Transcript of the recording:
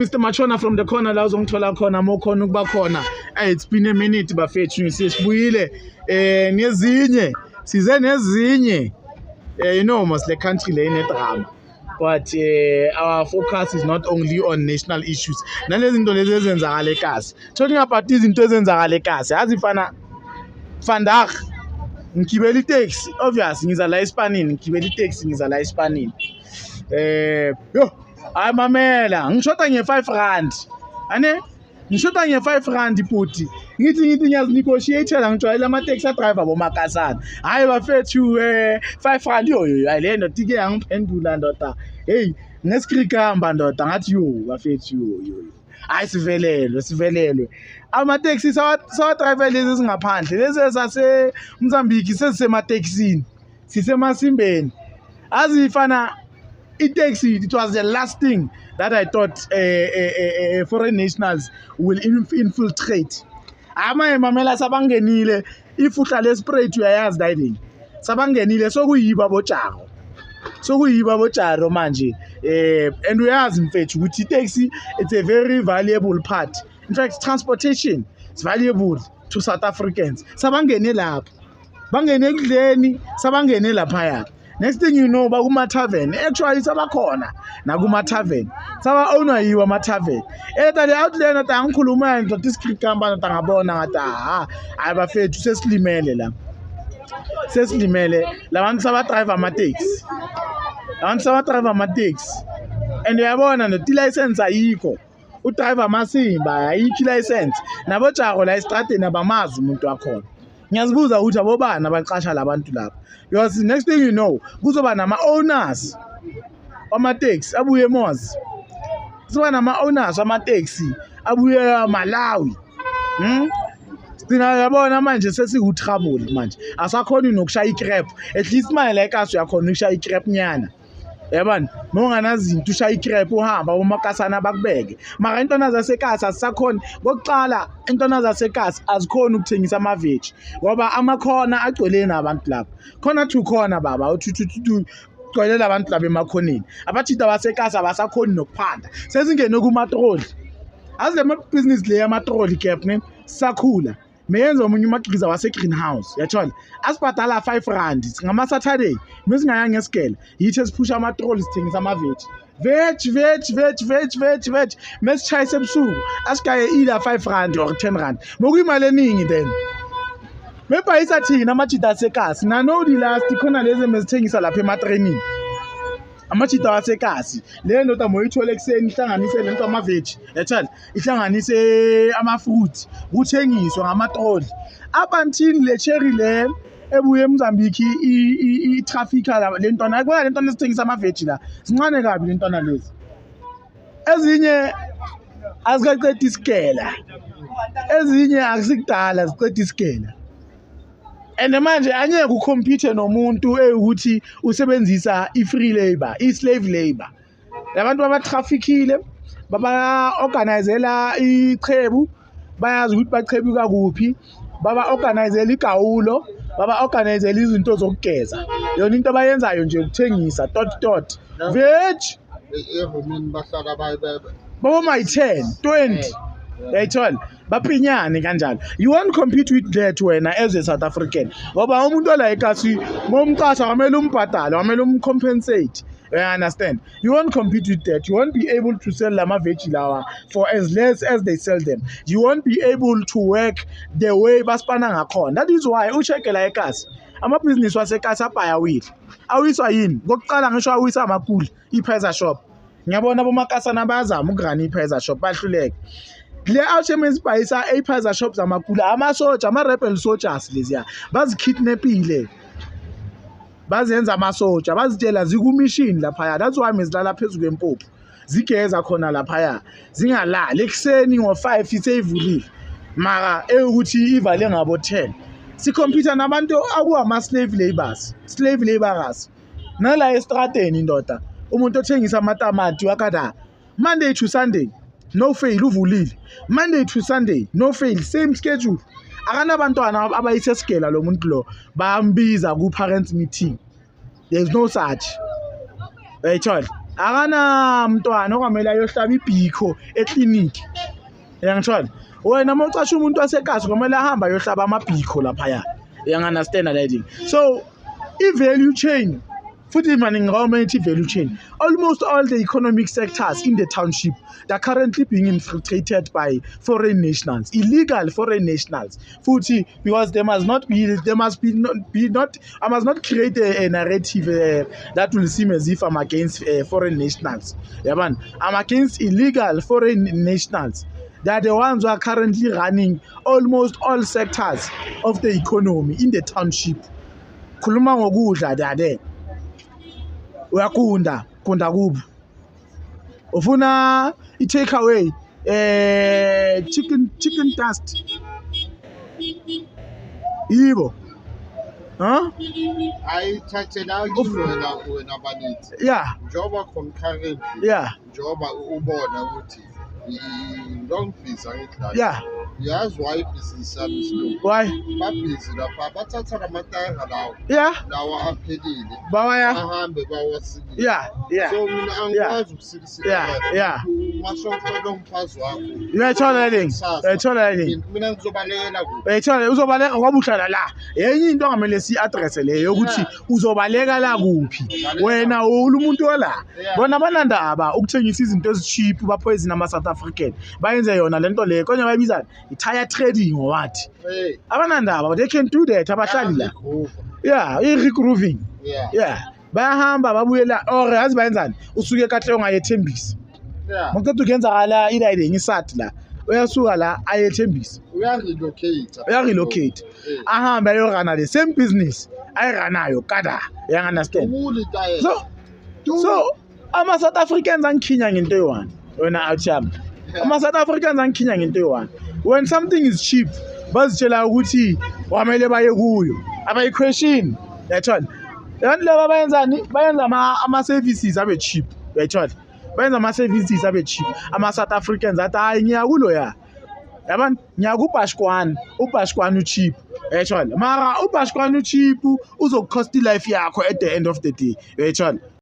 Mr Machona from the corner la uzongithola khona uma ukhona ukuba khona. Hey, it's been a minute, bafethu. Sesibuyile nezinye, size nezinye. You know mos, le country le ine drama, but our focus is not only on national issues, nalezi zinto lezi ezenzakala ekasi. Talking about izinto ezenzakala ekasi, yazi mfana, vandag ngigibela itaxi, obvious ngiza la espanini, ngigibela itaxi ngiza la espanini. Yo, hayi, mamela, ngishoda nge-R5 ane, ngishoda nge-R5 bhuti. Ngithi ngiyazinegotiatela, ngijwayele amateksi adriver bomakasana. Hhayi bafethu, R5, yo yo, hayi, le ndoda ike yangiphendula, ndoda. Hey, ngesikrikamba, ndoda, ngathi yo bafethu, yo yo yo, hayi, sivelelwe, sivelelwe. Amateksi sawadrive lezi ezingaphandle, lezi ezasemozambique sezisematekisini, sisemasimbeni azifana itaxi. It was the last thing that I thought foreign nationals will infiltrate. Amanye, mamela, sabangenile. If uhlala eSpruit, uyayazi dayini, sabangenile, sokuyiba bojaro, sokuyiba bojaro manje. And uyazi mfethu ukuthi itaxi, it's a very valuable part. In fact, transportation is valuable to South Africans. Sabangene lapho, bangene ekudleni, sabangene laphaya. Next thing you know, bakuma-tavern. Actually sabakhona nakuma-tavern, saba-ownwa yiwo ama-tavern eta le out lena. Ta ngikhuluma ndoda, isikrikamba, ndoda, ngabona ngathi aha, hayi bafethu, sesilimele la, sesilimele. Labantu sabadrayiva amateksi, labantu sabadrayiva amateksi. And uyabona ndoda, ilayisensi ayikho, udrayiva amasimba, ayikho ilayisensi. Nabojaro la esitradeni abamazi umuntu wakhona. Ngiyazibuza ukuthi abobani abaqasha labantu lapha, because next thing you know, kuzoba nama-owners wamateksi abuye eMoz, kuzoba nama-owners wamateksi abuye Malawi. Sigcina yabona manje sesiku-trouble manje, asakhoni nokushaya i-crap. At least manje la ekasi uyakhona ukushaya i-crap nyana, yabona, uma unganazinto ushaya i-crap, uhamba abomakasana bakubeke. Mara intwana zasekasi azisakhoni. Kokuqala, intwana zasekasi azikhoni ukuthengisa amaveji ngoba amakhona agcwele nabantu lapha, khona to khona baba, uthuthuthuthu gcwele labantu laba emakhoneni. Abajida basekasi abasakhoni nokuphanda, sezingene kumatroli. Azi le mabhizinisi le yamatroli cap ne sisakhula meyenza omunye umagqiza wase-greenhouse, yathola asibhadala R5 ngama-Saturday mesingaya ngesigele. Yithi esiphusha amatroli, sithengisa amaveji, veg veg veg veg veg veg. Mesitshayisa ebusuku asigaye either R5 or R10, mokuyimali eningi. Then mebhayisa thina amajida asekasi nanodi last khona lezi mezithengisa lapha ematrenini, amajida wasekasi. Le ndoda moyithole ekuseni, ihlanganise lento amaveji, yathola, ihlanganise ama-fruit, kuthengiswa ngamatroli up until le cherry le ebuye eMozambique i-trafficker le ntwana. Ayibona le ntwana esithengisa amaveji la, zincane kabi le ntwana lezi, ezinye azikaqedi isigela, ezinye akusikudala ziqeda isigela. And manje angeke ucompete nomuntu ewukuthi usebenzisa i-free labor, i-slave labor. Labantu babatrafikile, baba-organizela ichebu, bayazi ukuthi bachebuka kuphi, baba-organizela igawulo, baba-organizela izinto zokugeza. Yona into abayenzayo nje ukuthengisa tot tot veg. Erumini bahlala Babo-my 10 20, uyayithola, bapinyane kanjalo. You won't compete with that wena as a South African, ngoba umuntu ola ekasi momqasha kwamele umbhadale, kwamele umcompensate. You understand? You won't compete with that. You won't be able to sell lama-veggie lawa for as less as they sell them. You won't be able to work the way basipana ngakhona. That is why ucheck la ekasi, amabhizinisi wasekasi abhayawile. Awiswa yini? Kokuqala ngisho awisa amakuli, i-spaza shop. Ngiyabona abomakasana bayazama ukurana i-spaza shop, bahluleke. Le out esibhayisa i-spaza shop zamakula, amasoja, ama-rebel soldiers leziya, bazikidnapile, bazenza amasoja, bazitshela ziku-mission laphaya. That's why mezilala phezu kwempuphu, zigeza khona laphaya, zingalali. Ekuseni ngo-5 iseyivulile, mara ewukuthi ivale ngabo-10. Sikhompyutha nabantu akuwama-slave labors, slave laborers. Nala estradeni, indoda, umuntu othengisa amatamati wakada Monday to Sunday, no fail, uvulile Monday to Sunday, no fail, same schedule. Akanabantwana abayisesigela lo muntu lo, bayambiza ku-parents meeting, there's no such, uyayithola. Akana mntwana okwamele ayohlaba ibhikho ekliniki. Uyangithola? Wena uma ucasha umuntu wasekasi kwamele ahambe ayohlaba amabhikho laphaya. Uyangi-understand that thing? So i-value chain futhi mani ngawoma ithi value chain, almost all the economic sectors in the township, they're currently being infiltrated by foreign nationals, illegal foreign nationals futhi, because there must not be there must be not, be not I must not create a narrative that will seem as if I'm against foreign nationals, yabona. I'm against illegal foreign nationals. They are the ones who are currently running almost all sectors of the economy in the township. Khuluma ngokudla, they are there. Uyakunda kunda kubo, ufuna i-take away, chicken dust yibo, huh? Ayithathela wena wena banithi njengoba concurrently njengoba ubona ukuthi i-long busy, angithi la yazi why ibhizinisi yami slow? Why? Babhizi lapha, bathatha lamatayara lawo lawa aphelile, bawaya ahambe bawasikile. So mina angikwazi ukusikisika masofela umfazi wakho. Uyayithola le thing, uyayithola le thing. Mina ngizobalekela kuphi? Uyayithola, uzobaleka ngoba uhlala la. Enye into ongamele siyi-address leyo yokuthi uzobaleka la kuphi wena umuntu wala. Bona banandaba ukuthengisa izinto ezi-cheap, ba-poison ama-South African, bayenze yona lento leyo konye bayibizani, i-tire trading or what. Hey. Abanandaba, they can do that, abahlali la. Yeah, i-regrooving. Yeah, bayahamba babuyela or yazi bayenzani, usuke eKatlehong ayethembisa. Maqeda ukuyenzakala i-riding isat la, uyasuka la ayethembisa. Uya-relocate. Uya-relocate, ahambe ayorana the same business ayiranayo kada, uyangi-understand? Umule itayela. So ama-South Africans angikhinya ngento eyi-one wena outi yami. Ama-South Africans angikhinya ngento eyi-one: when something is cheap, bazitshela ukuthi kwamele baye kuyo, abayi-question, uyayithola? Abantu laba bayenzani? Bayenza ama-services abe cheap, uyayithola? Bayenza ama-services abe cheap. Ama-South Africans athi, "Hayi, ngiya kulo ya, yabona, ngiya kubashkwane, ubashkwane u-cheap," uyayithola? Mara ubashkwane u-cheap uzoku-cost i-life yakho at the end of the day, uyayithola?